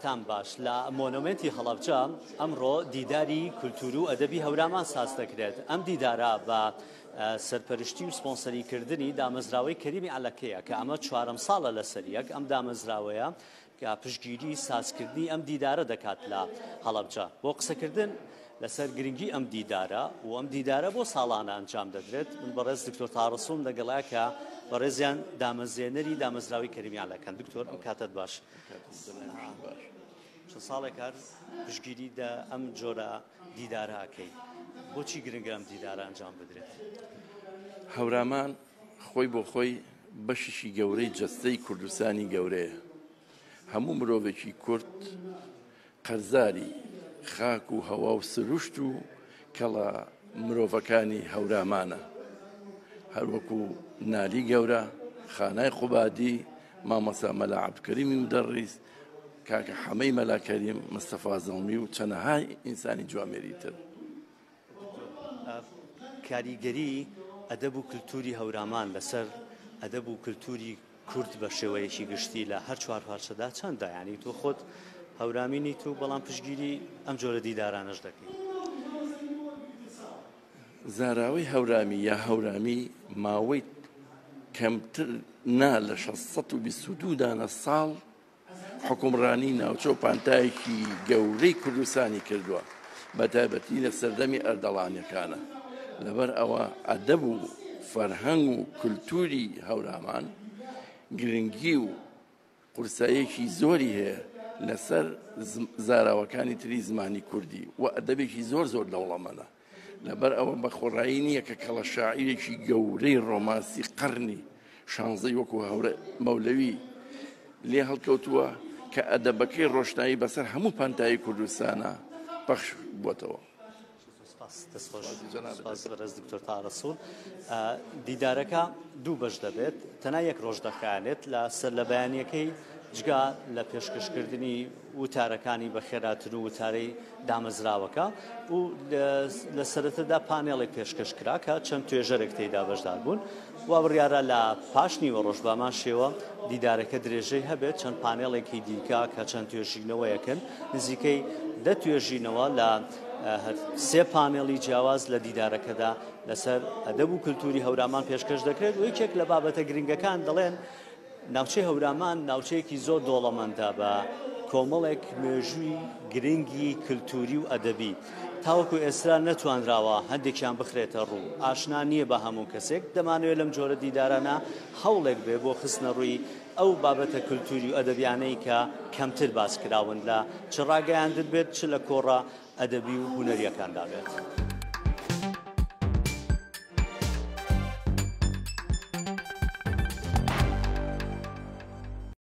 کاتتان باش. لە مۆنۆمێنتی هەڵەبجە ئەمڕۆ دیداری کولتوور و ئەدەبی هەورامان ساز دەکرێت. ئەم دیدارە بە سەرپەرشتی و سپۆنسەریکردنی دامەزراوەی کەریمی عەلەکەیە کە ئەمە چوارەم ساڵە لەسەر یەک ئەم دامەزراوەیە کە پشتگیری سازکردنی ئەم دیدارە دەکات لە هەڵەبجە. بۆ قسەکردن لەسەر گرنگی ئەم دیدارە و ئەم دیدارە بۆ ساڵانە ئەنجام دەدرێت، من بەڕێز دکتۆر تاها ڕەسوڵم لەگەڵە کە بەڕێزیان دامەزرێنەری دامەزراوەی کەریمی عەلەکەن. دکتۆر ئەم کاتەت باش. چەند ساڵێک هەر پشتگیری دە ئەم جۆرە دیدارە ئەکەی، بۆچی گرنگە ئەم دیدارە ئەنجام بدرێت؟ هەورامان خۆی بۆ خۆی بەشێکی گەورەی جەستەی کوردستانی گەورەیە. هەموو مرۆڤێکی کورد قەرزاری خاک و هەوا و سروشت و کەڵە مرۆڤەکانی هەورامانە. هەروەکو نالی گەورە، خانای قوبادی، مامۆستا مەلا عەبدولکەریمی مودەڕیس، کاکە حەمەی مەلا کەریم، مستەفا زەڵمی و چەنەها ئینسانی جوامێری تر. کاریگەری ئەدەب و کلتوری هەورامان لەسەر ئەدەب و کلتوری کورد بە شێوەیەکی گشتی لە هەر چوار پارچەدا چەندە؟ یانی تۆ خۆت هەورامی نیت و بەڵام پشتگیری ئەم جۆرە دیدارانەش دەکەی. زاراوەی هەورامی یا هەورامی ماوەی کەمتر نا لە 622 دانە ساڵ حوکمڕانی ناوچە و پانتایەکی گەورەی کوردستانی کردووە، بەتایبەتی لە سەردەمی ئەردەڵانیەکانە. لەبەر ئەوە ئەدەب و فەرهەنگ و کولتووری هەورامان گرنگی و قورساییەکی زۆری هەیە لەسەر زاراوەکانی تری زمانی کوردی و ئەدەبێکی زۆر زۆر دەوڵەمەنە. لەبەر ئەوە بە خۆڕایی نییە کە کەڵە شاعیرێکی گەورەی ڕۆمانسی قەرنی شانزەی وەکو هەورە مەولەوی لێ هەڵکەوتووە کە ئەدەبەکەی ڕۆشنایی بەسەر هەموو پانتایی کوردستانە پەخش بووەتەوە. سپاس بەڕێز دکتۆر تاها ڕەسوڵ. دیدارەکە دوو بەش دەبێت، تەنها یەک ڕۆژ دەخایەنێت لە سەر لە بەیانیەکەی جگا لە پێشکەشکردنی وتارەکانی بەخێراتن و وتارەی دامەزراوەکە و لە سەرەتەدا پانێڵێک پێشکەش کرا کە چەند توێژەرێک تێیدا بەشدار بوون و بڕیارە لە پاش نیوەڕۆژ بەمان شێوە دیدارەکە درێژەی هەبێت چەند پانێڵێکی دیکە کە چەند توێژینەوەیەکن نزیکەی دە توێژینەوە لە سێ پانێڵی جیاواز لە دیدارەکەدا لەسەر ئەدەب و کللتوری هەورامان پێشکەش دەکرێت و یەکێک لە بابەتە گرنگەکان دەڵێن ناوچەی هەورامان ناوچەیەکی زۆر دۆڵەمەندە بە کۆمەڵێک مێژووی گرنگی کلتوری و ئەدەبی، تاوەکو ئێستا نەتوانراوە هەندێکیان بخرێتە ڕوو، ئاشنا نییە بە هەموو کەسێک، دەمانەوێت لەم جۆرە دیدارانە هەوڵێک بێ بۆ خستنە ڕووی ئەو بابەتە کلتوری و ئەدەبیانەی کە کەمتر باس کراون لە چ ڕاگەیاندن بێت چ لە کۆڕە ئەدەبی و هونەرییەکاندا بێت.